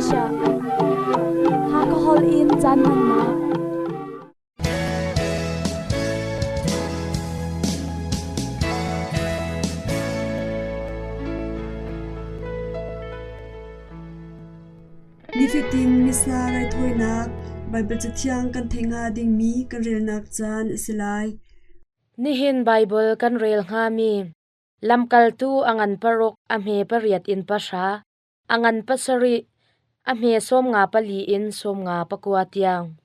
Asia. Hakha holh in caan hmannak. Nifatin Missa raithawinak Baibal Cathiang kan theih hnga dingmi kan relnak caan a si lai. Nihin Baibal kan rel hngami Lamkaltu a ngan paruk a hme pariat in pahra, a ngan pasarih a hme sawmnga pali in sawmnga pakua tiang.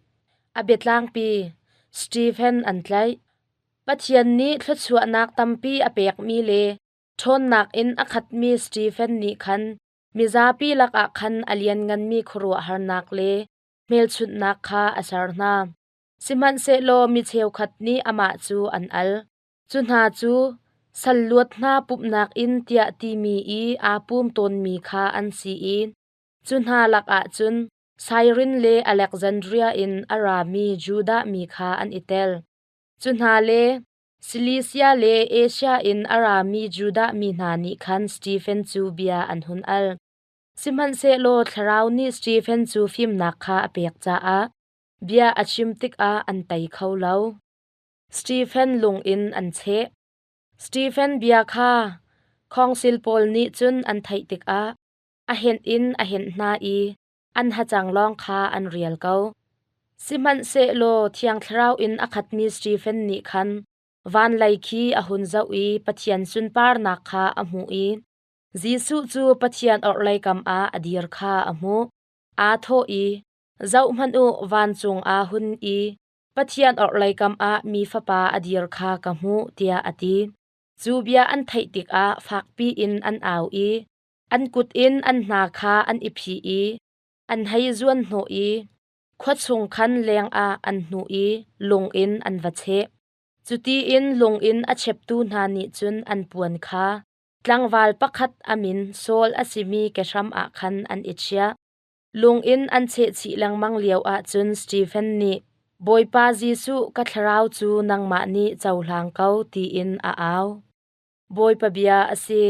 A biatlangpi Stephen an tlaih. Pathian nih thluachuahnak tampi a pekmi le ṭhawnnak in a khatmi Stephen nih khan mizapi lakah khan a liannganmi khuaruahharnak le hmelchunhnak kha a ser hna. Sihmanhsehlaw mi cheukhat nih amah cu an al. Cu hna cu sal luat hna pumhnak inn tiah timi i aa pum tawnmi kha an si i cu hna lakah cun Sairin le Alexandria in a rami Judah mi kha an i tel. Cu hna le Silisia le Asia in a rami Judah mi hna nih khan Stephen cu bia an hun al. Sihmanhsehlaw Thlarau nih Stephen cu fimnak kha a pek caah bia a chim tikah an tei kho lo. Stephen lung in an cheh. Stephen bia kha khawngsil pawl nih cun an theih tikah a henh in a henh hna i an hacang lawng kha an rial ko. Sihmanhsehlaw Thiang Thlarau in a khatmi Stephen nih khan van lei khi a hun zoh i Pathian sunparnak kha a hmuh i Jesuh cu Pathian orhlei kam ah a dir kha a hmuh. Aa thawh i, Zohhmanh u, vancung aa hun i Pathian orhlei kam ah mi Fapa a dir kha ka hmuh, tiah a ti. Cu bia an theih tikah fakpi in an au i an kut in an hna kha an i phih i an hei zuanhnawh i khua chung khan lengah an hnuh i lung in an va cheh. Cuti in lung in a cheptu hna nih cun an puan kha tlangval pakhat a min Saul a simi kehram ah khan an i chiah. Lung in an chehchih lengmang lio ahcun Stephen nih, Bawipa Jesuh, ka thlarau cu nangmah nih cohlang ko, tiin a au. Bawipa bia a si.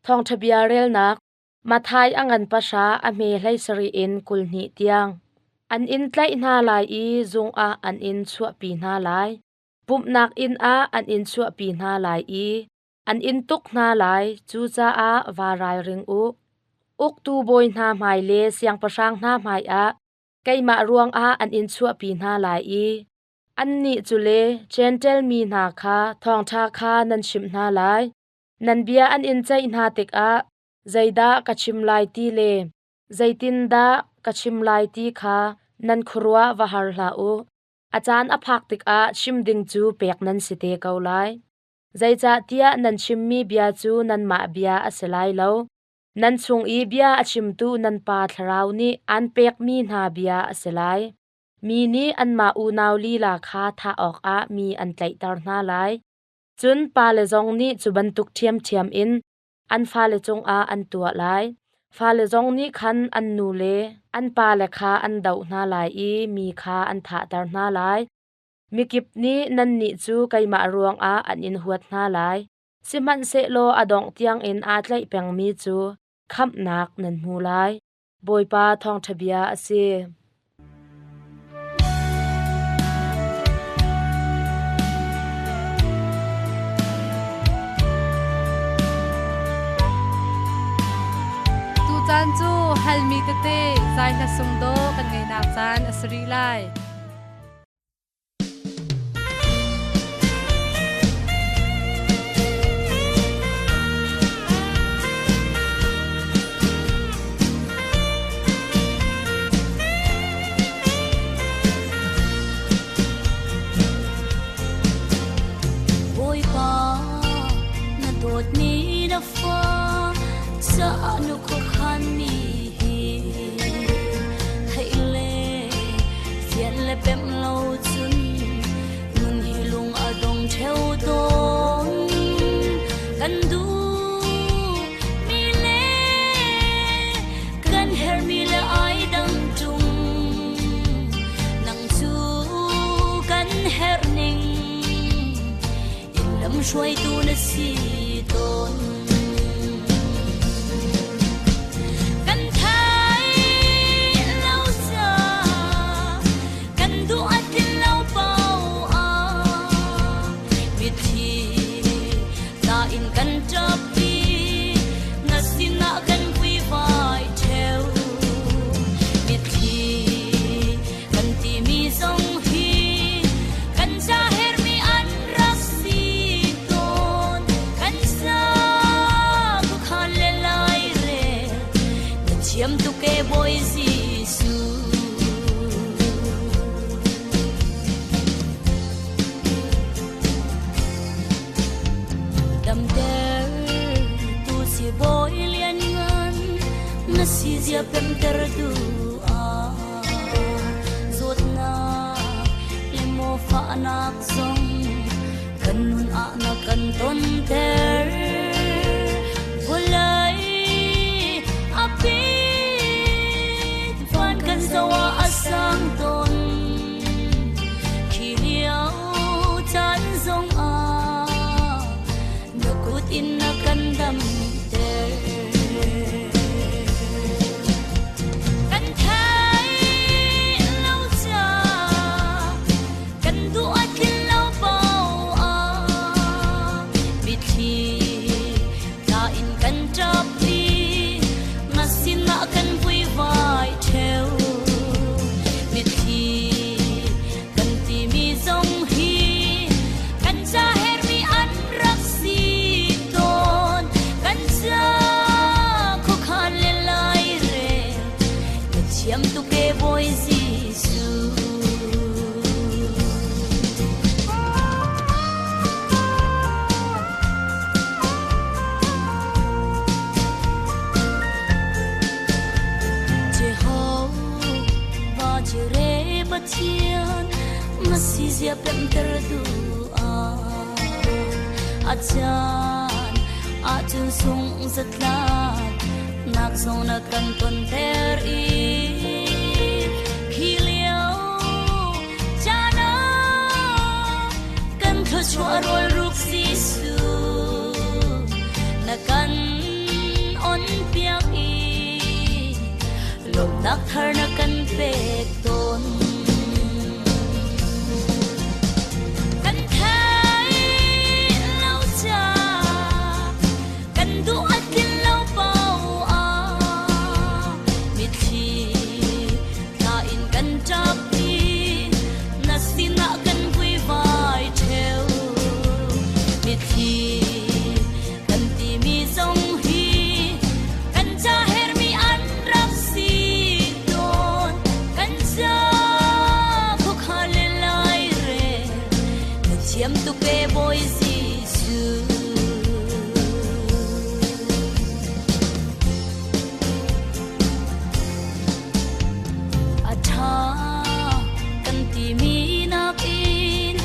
Thawngṭha bia relnak Matthai a ngan pahra a hme hlei sarih in 22 tiang. An in tlaih hna lai i zung ah an in chuahpi hna lai. Pumhnak inn ah an in chuahpi hna lai i an in tuk hna lai, cucaah vaa ralring u. Uktu bawi hna hmai le siangpahrang hna hmaiah keimah ruangah an in chuahpi hna lai i annih cu le Jentail mi hna kha thawngṭha kha nan chimh hna lai. Nan bia an in ceih hna tikah zeidah ka chim lai ti le zeitindah ka chim lai ti kha nan khuaruah va har hlah u. A caan a phak tikah chim ding cu pek nan si te ko lai. Zeicahtiah nan chimmi bia cu nanmah bia a si lai lo. Nan chung i bia a chimtu nan Pa Thlarau nih aan pekmi hna bia a si lai. Mi nih anmah unau lila kha thah awkah mi an tlaihter hna lai. Cun pale zong nih cu bantuk ṭhiamṭhiam in an fale cungah an tuah lai. Fale zong nih khan an nu le an pale kha an doh hna lai i mi kha an thahter hna lai. Mikip nih nannih cu keimah ruangah an in huat hna lai. Sihmanhsehlaw a dongh tiangin aa tlaih pengmi cu khamhnak nan hmu lai. Bawipa thawngṭha bia a si. Tucaan cu halmi tete zai hla sung dawh kan ngeihnak caan a si rih lai. Bawipa na dawtmi na fa caah nu khuakhanmi hi theih le fian le pemh lo cun nun hi lung a dong ṭheo tawn kan duh mi le kan herhmi le ai dang ṭung nang cu kan herh ning in lamhruaitu na si tawn. Kan thai Thiam tuk e Bawi Jesuh. Damter tu si Bawi lianngan, na si zia pemter tu a zawtnak le maw fahnak zong kan nun ah na kan tonter. Vawlei a pit van kan zoh ah a sang tawn, khi lio caan zong ah na kut in na kan damter. Kan thei lo ca, kan duh a tlin lo paoh ah, mitthli tla in kan ṭap i na sinah kan vuivai ṭheo. Mitthli kan timi zong hi kan ca herhmi an rak si tawn. Kan ca khuakhan le lairel na thiam tuk e Bawi Jesuh. Jehovah Jireh Pathian, na si zia pemter tu a caan ahcun sung zatlak nak zong na kan tonter i khi lio caan ah kan thluachuah rawl ruk Jesuh na kan on piak i lawmhnak thar na kan pek tawn. Kan thei lo ca, kan duh a tlin lo paoh ah, mitthli tla in kan ṭap i na sinah kan vuivai ṭheo. Mitthli kan timi zong hi kan ca herhmi an rak si tawn. Kan ca khuakhan le lairel na thiam tuk e Bawi Jesuh. A ṭha kan timi nakin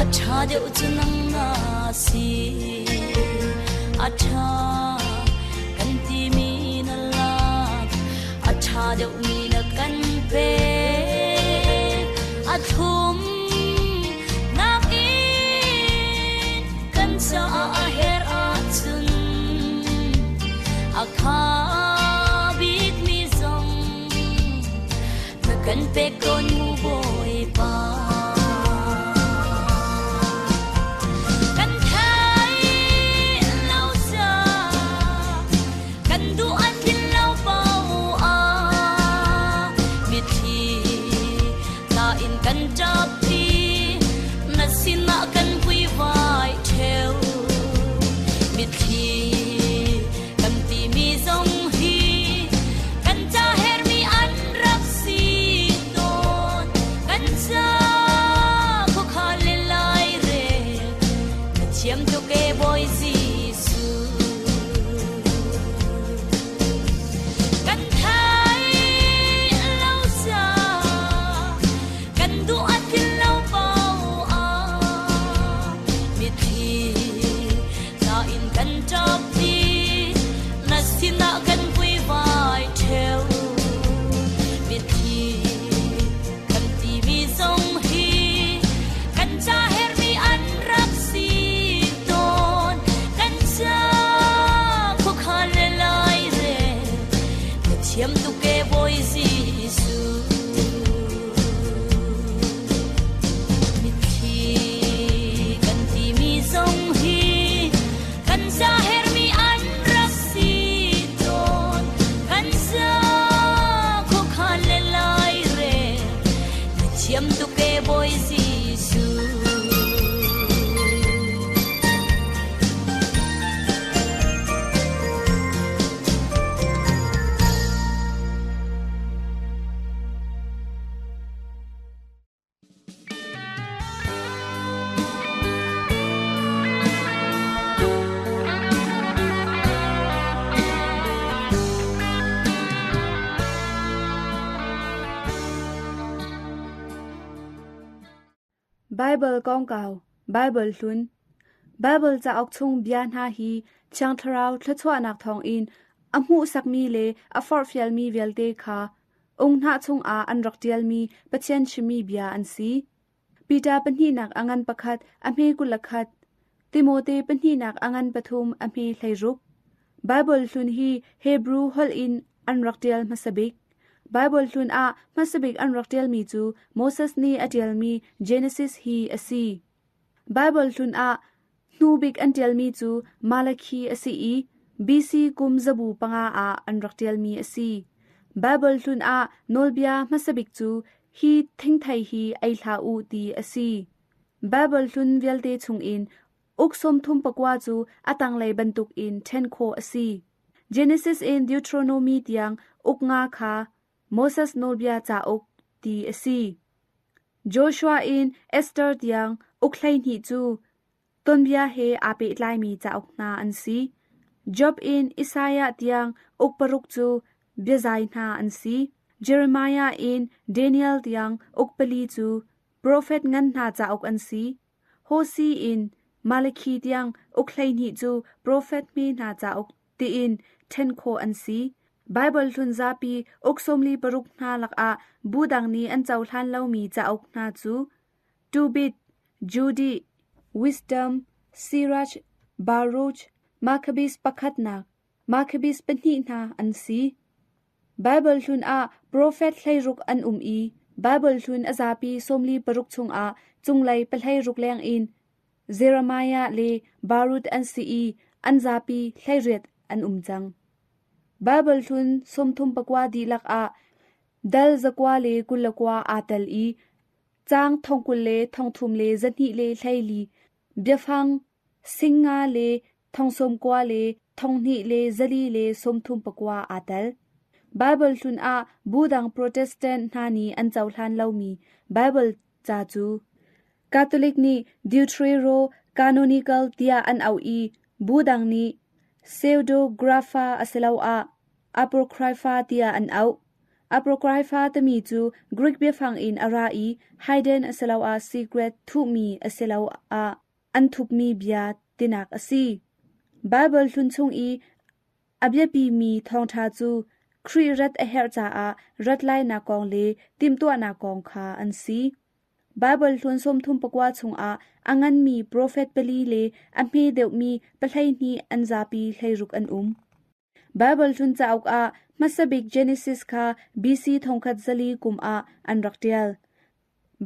a ṭha deuh cu nang na si. A ṭha kan timi na lak, a ṭha deuhmi na kan pek. A thlum nakin kan caah a herh ahcun a kha bikmi zong na kan pek tawn mu Bawipa. Kan thei lo ca, kan duh a tlin lo paoh ah, mitthli tla in kan ṭap i na sinah kan vuivai ṭheo. Mitthli kan timi zong hi kan ca herhmi an rak si tawn. Kan ca khuakhan le lairel na thiam tuk e Bawi Jesuh. Kan thei lo ca, kan duh a tlin lo paoh ah, mitthli tla in kan ṭap i na sinah kan vuivai ṭheo. Mitthli kan timi zong hi kan ca herhmi an rak si tawn. Kan ca khuakhan le lairel na thiam tuk e Bawi Jesuh. Mitthli kan timi zong hi kan ca herhmi an rak si tawn. Kan ca khuakhan le lairel na thiam tuk e Bawi Jesuh. Baibal kongkau, Baibal hlun, Baibal cauk chung bia hna hi Thiang Thlarau thluachuahnak thawngin a hmuhsakmi le a forhfialmi vialte kha unghnah chungah an rak ṭialmi Pathian chimmi bia an si. Peter pahnihnak a ngan pakhat a hme 21, Timote pahnihnak a ngan pathum a hme 16. Baibal hlun hi Hebru holh in an rak ṭial hmasa bik. Baibal hlun ah hmasabik an rak ṭialmi cu Moses nih a ṭialmi Genesis hi a si. Baibal hlun ah hnubik an ṭialmi cu Malakhi a si i BC kum zabu panga ah an rak ṭialmi a si. Baibal hlun ah nawlbia hmasabik cu hi thingthei hi ei hlah u ti a si. Baibal hlun vialte chungin uk 39 cu a tanglei bantukin ṭhen khawh a si. Genesis in Deuteronomy tiang uk nga kha Moses Nawlbia cauk ti a si. Joshua in Esther tiang uk 12 cu tuanbia he aa pehtlaimi cauk hna an si. Job in Isaiah tiang uk paruk cu biazai hna an si. Jeremiah in Daniel tiang uk pali cu profet ngan hna cauk an si. Hosi in Malakhi tiang uk 12 cu profet hme hna cauk tiin ṭhen khawh an si. Baibal hlun zapi uk 46 hna lakah bu dang nih an cohlan lomi cauk hna cu Tobit, Judith, Wisdom, Sirach, Baruch, Maccabees pakhatnak, Maccabees pahnih hna an si. Baibal hlun ah profet 16 an um i Baibal hlun a zapi 46 chungah cunglei pa-16 lengin Jeremiah le Baruch an si i an zapi 18 an um cang. Baibal hlun 34 dihlak ah dal 129 aa tel i caang 20,324 biafang 50 le 90 le 2439 aa tel. Baibal hlun ah bu dang Protestant hna nih an cohlan lomi Baibal ca cu Catholic nih Deutero-Canonical tiah an auh i bu dang nih Pseudepigrapha asiloah Apocrypha tiah an auh. Apocrypha timi cu Greek biafang in a ra i hidden asiloah secret thuhmi asiloah an thupmi bia tinak a si. Baibal hlun chung i a biapimi thawngṭha cu Khrih rat a herh caah rat lainak kong le timhtuahnak kong kha an si. Baibal hlun 34 chungah a nganmi profet pali le a hme deuhmi pa-hleihnih an zapi 16 an um. Baibal hlun cauk ah hmasa bik Genesis kha BC 1400 kum ah an rak ṭial.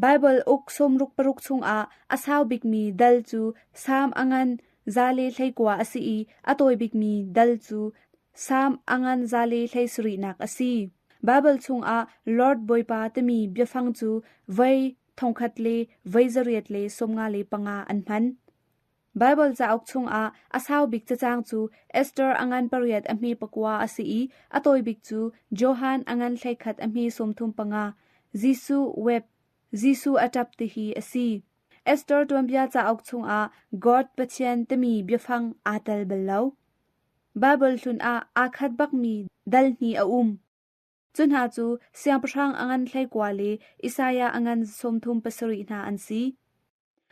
Baibal uk 66 chungah a sau bikmi dal cu Salm a ngan 119 a si i a tawi bikmi dal cu Salm a ngan 117nak a si. Baibal chungah Lord Bawipa timi biafang cu voi thongkhat le voi zariat le 55 an hman. Baibal cauk chungah a sau bik cacang cu Esther a ngan pariat a hme pakua a si i a tawi bik cu Johan a ngan 11 a hme 35, Jesuh web, Jesuh a ṭap tihi a si. Esther tuanbia cauk chungah God Pathian timi biafang aa tel bal lo. Baibal hlun ah aa khat bakmi dal hnih a um. Cu hna cu siangpahrang a ngan 19 le Isaiah a ngan 37 hna an si.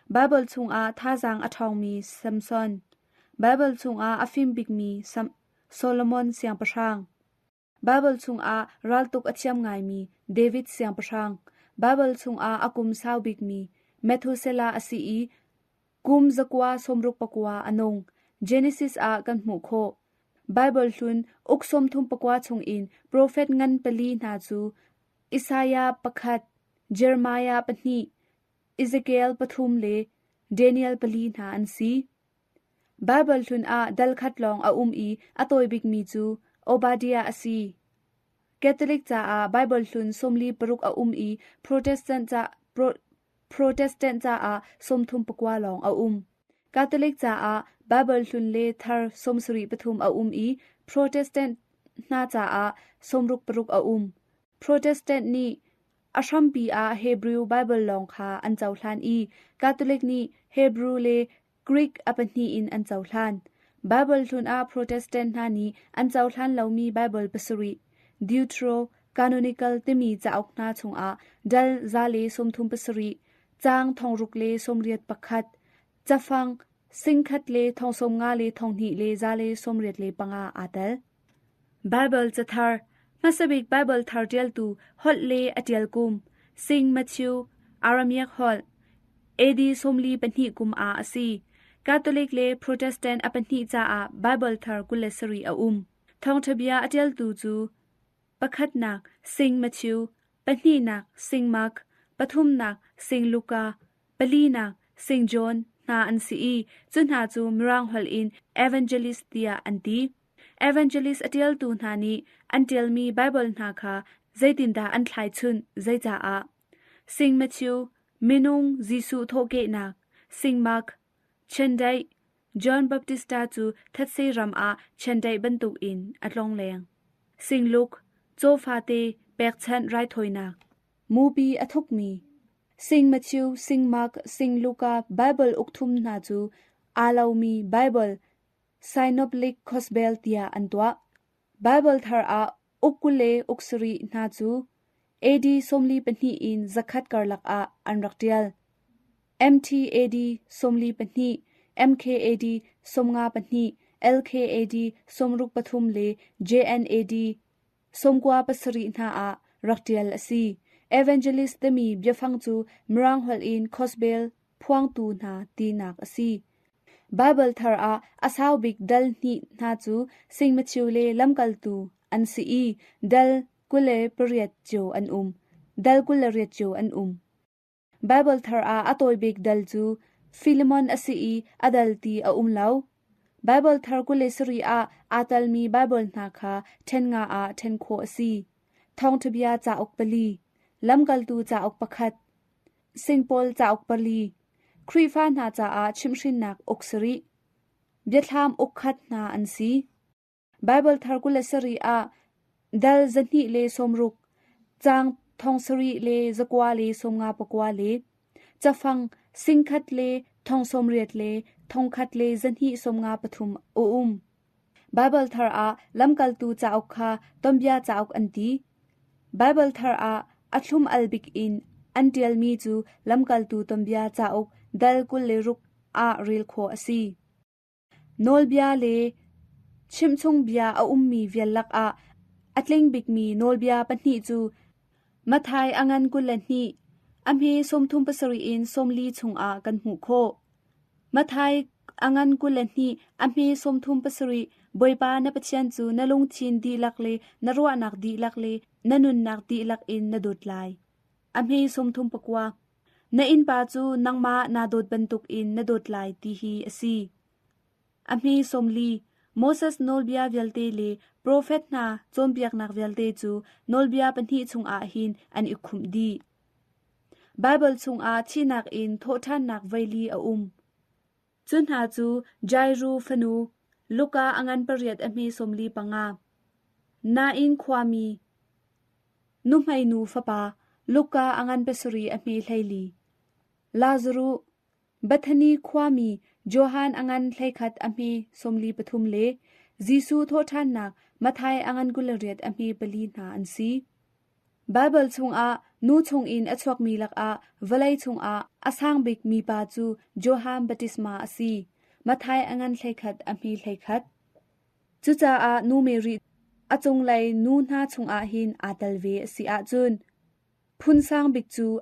Baibal chungah thazaang a ṭhawngmi Samson, Baibal chungah a fim bikmi Solomon Siangpahrang, Baibal chungah raltuk a thiam ngaimi David Siangpahrang, Baibal chungah a kum sau bikmi Methuselah a si i kum 169 a nung. Genesis ah kan hmuh khawh. Baibal hlun uk 34 chungin profet ngan pali hna cu Isaiah pakhat, Jeremiah pahnih, Ezekiel pathum le Daniel pali hna an si. Baibal hlun ah dal khat lawng a um i a tawi bikmi cu Obadiah a si. Catholic caah Baibal hlun 46 a um i Protestant caah 34 lawng a um. Catholic caah Baibal hlun le thar 73 a um i Protestant hna caah 66 a um. Protestant nih A hrampi ah Hebrew Baibal lawng kha an cohlan i Catholic nih Hebrew le Greek a pahnih in an cohlan. Baibal hlun ah Protestant hna nih an cohlan lomi Baibal pasarih, Deutero-Canonical timi cauk hna chungah dal 137, Caang thongruk le 81, cafang singkhat le thongsawmnga le thonghnih le 185 aa tel. Baibal cathar Hmasabik Baibal thar ṭialtu holh le a ṭial kum Sing Matthew Aramaic holh AD 42 kum ah a si. Catholic le Protestant a pahnih caah Baibal thar 27 a um. Thawngṭha bia a ṭialtu cu pakhatnak Sing Matthew, pahnihnak Sing Mark, pathumnak Sing Luka, palinak Sing John hna an si i cu hna cu Mirang holh in Evangelist tiah an ti. Evangelist a ṭialtu hna nih an ṭialmi Baibal hna kha zeitindah an thlaichunh, zeicaah? Sing Matthew, minung Jesuh thawhkehnak, Sing Mark, Chiandeih, John Baptista cu thetse ram ah chiandeih bantukin a tlongleng. Sing Luke, caw fate pekchanh raithawinak, mupi a thukmi, Sing Matthew, Sing Mark, Sing Luka Baibal ukthum hna cu aa lomi Baibal Synoptic Gospel tiah an tuah. Baibal thar ah uk 20 le uk sarih hna cu AD 42 in zakhat karlak ah an rak ṭial. MT AD 42, MK AD 52, LK AD 63 le JN AD 97 hna ah rak ṭial a si. Evangelist timi biafang cu Mirang holh in Gospel phuangtu hna tinak a si. Baibal thar ah a sau bik dal hnih hna cu Sing Matthew le Lamkaltu an si i dal 28 cio an um. Dal 28 cio an um. Baibal thar ah a tawi bik dal cu Filemon a si i a dal ti a um lo. Baibal thar 27 ah aa telmi Baibal hna kha ṭhen nga ah ṭhen khawh a si. Thawngṭha bia cauk pali, Lamkaltu cauk pakhat, Singpaul cauk pali, Khrihfa hna caah chimhhrinnak uk sarih, biathlam uk khat hna an si. Baibal thar 27 ah dal 260, caang thong sarih le zakua le sawmnga pakua le cafang singkhat le thong sawmriat le thongkhat le zahnih sawmnga pathum a um. Baibal thar ah lamkaltu cauk kha tonbia cauk an ti. Baibal thar ah a thlum al bik in an ṭialmi cu lamkaltu tonbia cauk dal 26 ah rel khawh a si. Nawlbia le chimchung bia a ummi vial lakah a tling bikmi nawlbia pahnih cu Matthai a ngan 22, a hme 37 in 40 chungah kan hmuh khawh. Matthai a ngan 22, a hme 37 Bawipa na Pathian cu na lungthin dihlak le na ruahnak dihlak le na nunnak dihlak in na dawt lai. A hme 39. Na innpa cu nangmah naa dawt bantukin na dawt lai ti hi a si. A hme 40. Moses nawlbia vialte le profet hna cawnpiaknak vialte cu nawlbia pahnih chungah hin an i khumh dih. Baibal chungah thihnak in thawhṭhannak voili a um. Cu hna cu Jairu fanu Luka a ngan pariat a hme 45, Nain khuami nuhmeinu fapa Luka a ngan pasarih a hme 14, Lazaruh, Bethani khuami Johan a ngan 11 a hme 43 le Jesuh thawhṭhannak Matthai a ngan 28 a hme pali hna an si. Baibal chungah nu chungin a chuakmi lakah vawlei chungah a sang bik mipa cu Johan Baptisma a si. Matthai a ngan 11 a hme 11. Cucaah nu Mary a cunglei nu hna chungah hin aa tel ve a si ahcun phun sang bik cu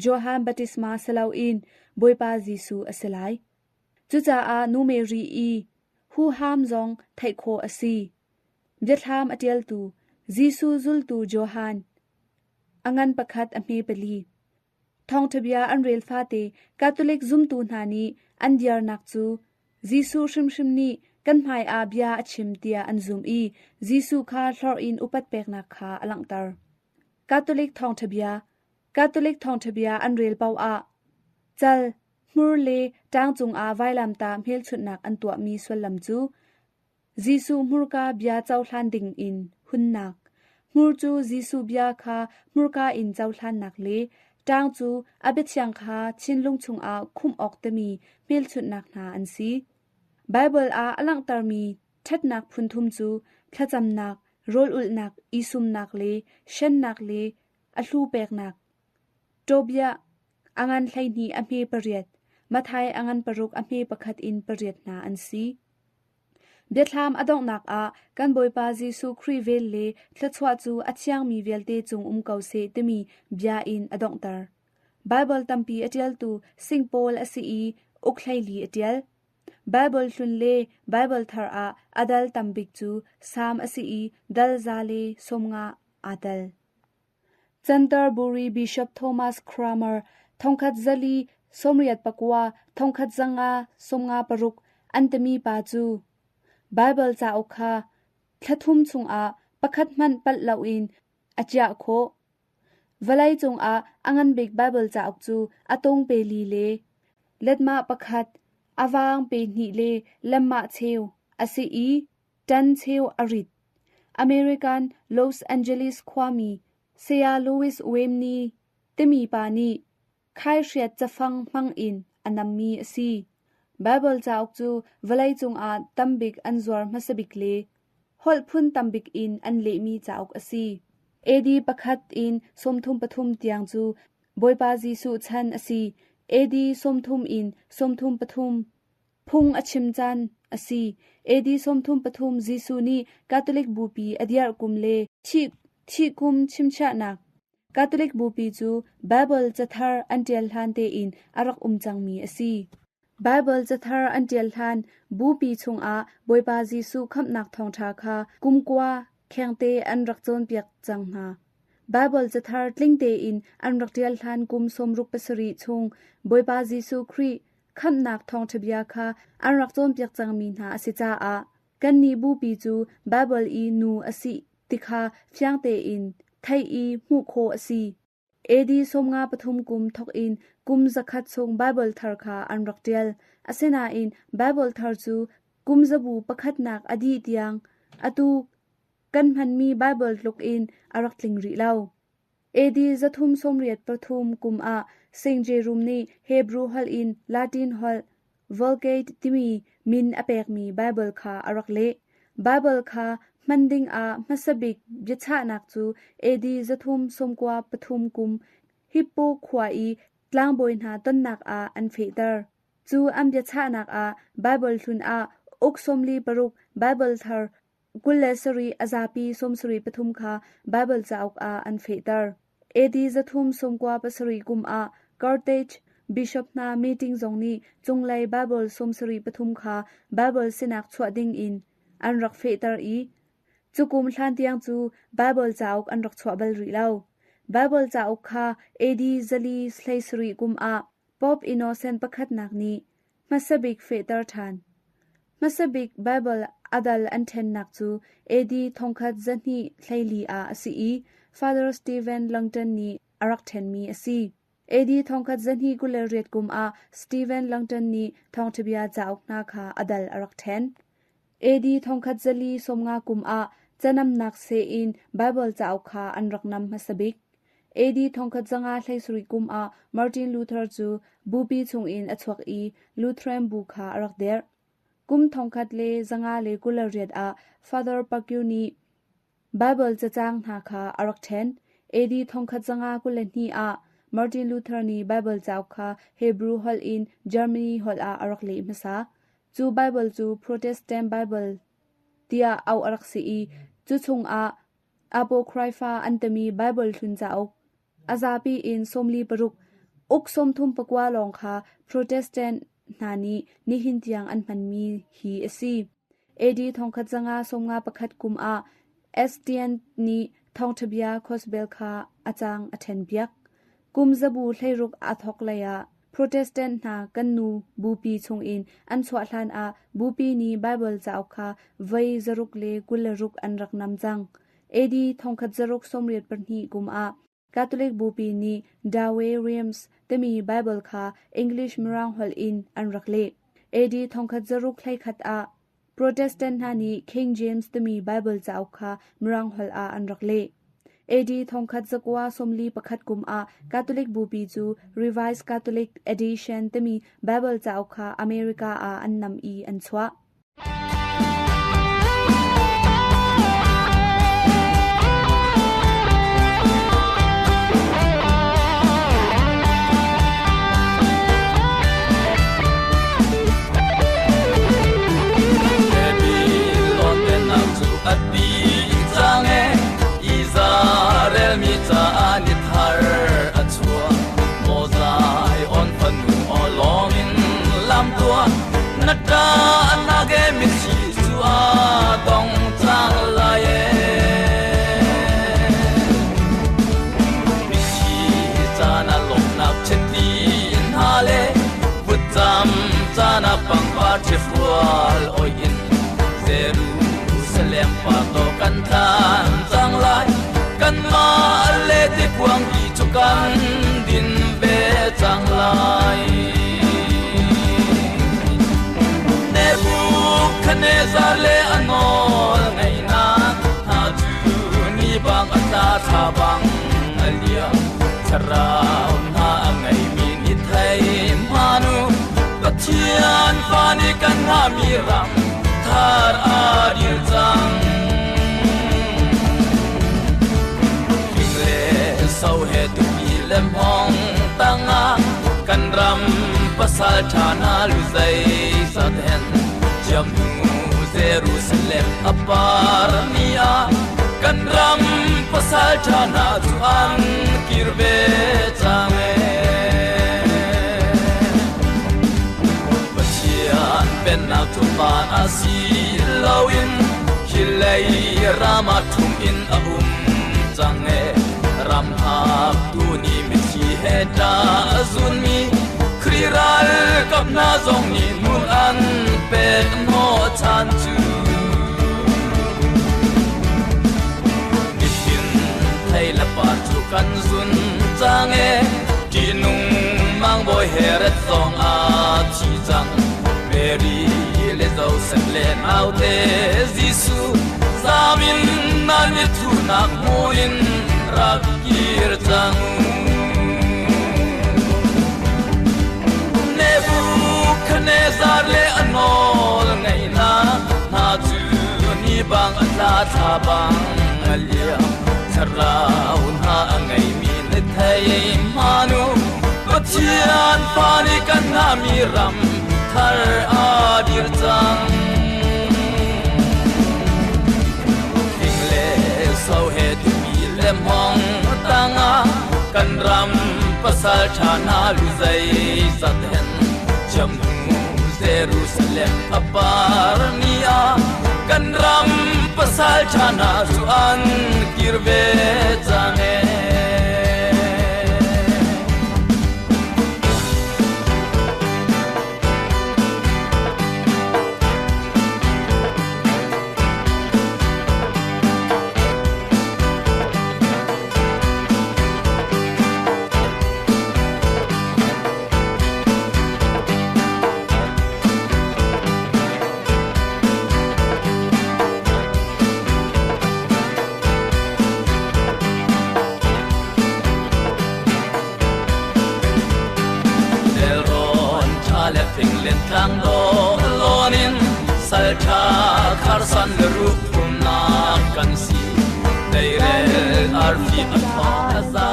Johan Baptisma si loin Bawipa Jesuh a si lai. Cucaah nu Mary i huham zong theih khawh a si. Biathlam a ṭialtu Jesuh zultu Johan a ngan pakhat a hme pali. Thawngṭha bia an rel fate Catholic zumtu hna nih an diarnak cu Jesuh hrimhrim nih kan hmaiah bia a chim tiah an zumh i Jesuh kha hlorh in upat peknak kha a langhter. Catholic thawngṭha bia Catholic thawngṭha bia an rel paoh ah cal, hmur le ṭang cungah vailamtah hmelchunhnak an tuahmi sullam cu Jesuh hmurka bia cohlan dingin hunnak. Hmur cu Jesuh bia kha hmurka in cohlannak le ṭang cu a biathiang kha thinlung chungah khumh awk timi hmelchunhnak hna an si. Baibal ah a langhtermi ṭhatnak phunthum cu thlacamnak, rawl ulhnak, i sumnak le hrennak le a hlu peknak. Tobiah. A ngan 12 a hme pariat, Matthai a ngan paruk a hme pakhat in pariat hna an si. Biathlam a donghnak ah kan Bawipa Jesuh Khrih vel le thluachuah cu a thiangmi vialte cung um ko seh timi bia in a donghter. Baibal tampi a ṭialtu Sing Paul a si i uk 14 a ṭial. Baibal hlun le Baibal thar ah a dal tam bik cu Salm a si i dal 150 aa tel. Canterbury Bishop Thomas Cranmer 1489 1556 an timi pa cu Baibal cauk kha thla thum chungah pakhat hmanh palh loin a chiah khawh. Vawlei cungah a ngan bik Baibal cauk cu a tung pe li le letmah pakhat, a vaang pe hnih le lemmah cheu a si i ṭan cheu a rit. American Los Angeles khuami Saya Louis Wemney timi pa nih khaihriat cafang hmangin a nammi a si. Baibal cauk cu vawleicung ah tambik an zuar hmasabik le holh phun tambik in an lehmi cauk a si. AD pakhat in 33 tiang cu Bawipa Jesuh chan a si. AD 30 in 33 phung a chim caan a si. AD 33 Jesuh nih Catholic Bupi a dirh kum le thih kum chimchiahnak Catholic Bupi cu Baibal cathar an ṭial hlan tein a rak um cangmi a si. Baibal cathar an ṭial hlan Bupi chungah Bawipa Jesuh khamhnak thawngṭha kha kumkua khengte an rak cawnpiak cang hna. Baibal cathar tling tein an rak ṭial hlan kum 67 chung Bawipa Jesuh Khrih khamhnak thawngṭha bia kha an rak cawnpiak cangmi hna a si caah kannih Bupi cu Baibal i nu a si ti kha fiang tein theih i hmuh khawh a si. AD 53 kum thawkin kum zakhat chung Baibal thar kha an rak ṭial. Asinain Baibal thar cu kum zabu pakhatnak a dih tiang atu kan hmanmi Baibal tluk in a rak tling rih lo. AD 383 kum ah Saint Jerome nih Hebru holh in Latin holh Vulgate timi min a pekmi Baibal kha a rak leh. Baibal kha hman dingah hmasa bik biachahnak cu AD 393 kum Hippo khua i tlangbawi hna tonnak ah an fehter. Cu an biachahnak ah Baibal hlun ah uk 46 Baibal thar 27 a zapi 73 kha Baibal cauk ah an fehter. AD 397 kum ah Carthage bishop hna meeting zong nih cunglei Baibal 73 kha Baibal sinak chuah ding in an rak fehter i cu kum hlan tiang cu Baibal cauk an rak chuah bal rih lo. Baibal cauk kha AD 417 kum ah Pope Innocent pakhatnak nih hmasa bik fehter ṭhan. Hmasa bik Baibal a dal an ṭhennak cu AD 1224 ah a si i Father Stephen Langton nih a rak ṭhenmi a si. AD 1228 kum ah Stephen Langton nih Thawngṭhabia cauk hna kha a dal a rak ṭhen. AD 1450 kum ah canamnak seh in Baibal cauk kha an rak nam hmasa bik. AD 1517 kum ah Martin Luther cu bupi chungin a chuak i Lutheran bu kha a rak dirh. Kum 1528 ah Father Pacquiao nih Baibal cacang hna kha a rak ṭhen. AD 1522 ah Martin Luther nih Baibal cauk kha Hebrew holh in Germany holh ah a rak leh hmasa. Cu Baibal cu Protestant Baibal tiah auh a rak si i cu chungah Apocrypha an timi Baibal hlun cauk a zapi in 46 uk 34 lawng kha Protestant hna nih nihin tiang an hmanmi hi a si. AD 1551 kum ah Estienne nih thawngṭhabia Gospel kha a caang a ṭhenpiak. Kum zabu 16 a thawk lei ah Protestant hna kan nu bupi chungin an chuah hlan ah bupi nih Baibal cauk kha voi 126 an rak nam cang. AD 1682 kum ah Catholic bupi nih Douay Rheims timi Baibal kha English Mirang holh in an rak leh. AD 1631 ah Protestant hna nih King James timi Baibal cauk kha Mirang holh ah an rak leh. AD 1941 kum ah Catholic bupi cu Revised Catholic Edition timi Baibal cauk kha America ah an nam i an chuah. rual oi in Jerusalem pa to kan than cang lai kan mah le te kuang ti cu kan din ve cang lai. Nebuchadnezzar le a nawl ngaihnak hna cu ni bang a tla thla bang a liam thlarau hna a ngeimi ni thei hmanu Pathian fa nih kan hngahmi ram thar a dir cang. Fing le so he tupi le hmong tangah kan ram pasal ṭha hna lu zeizat hen ciam hnu Jerusalem a par ni ah kan ram pasal ṭha hna cu an kir ve cang ee. Pathian pennak cu van ah si loin hi lei ram ah ṭhum in a um cang ee. Ram hngaktu nih mitthli he ṭa a zunmi Khrih ralkap hna zong nih hmun an pek hnawhchan cu. Nitin thei le par cu kan zun cang ee. Ṭihnung mangbawi Herod zong a thi cang. Mary le Joseph le naute Jesuh zaam in nan i thuhnak hmun in rak kir cang. Nebuchadnezzar le a nawl ngaihnak hna cu ni bang a tla thla bang a liam thlarau hna a ngeimi na thei hmanu Pathian fa nih kan ngahmi ram thar a dir cang. Thing le so he tupi le hmong tangah kan ram pasal ṭha hna lu zeizat hen chiam hnu Jerusalem a par ni ah kan ram pasal ṭha hna cu an kir ve cang ee. Nelrawn ṭha le fing len tlang dawh lawn in sal ṭha kharsan le ruh phumnak kan si. Deirel arfi a thawng a za.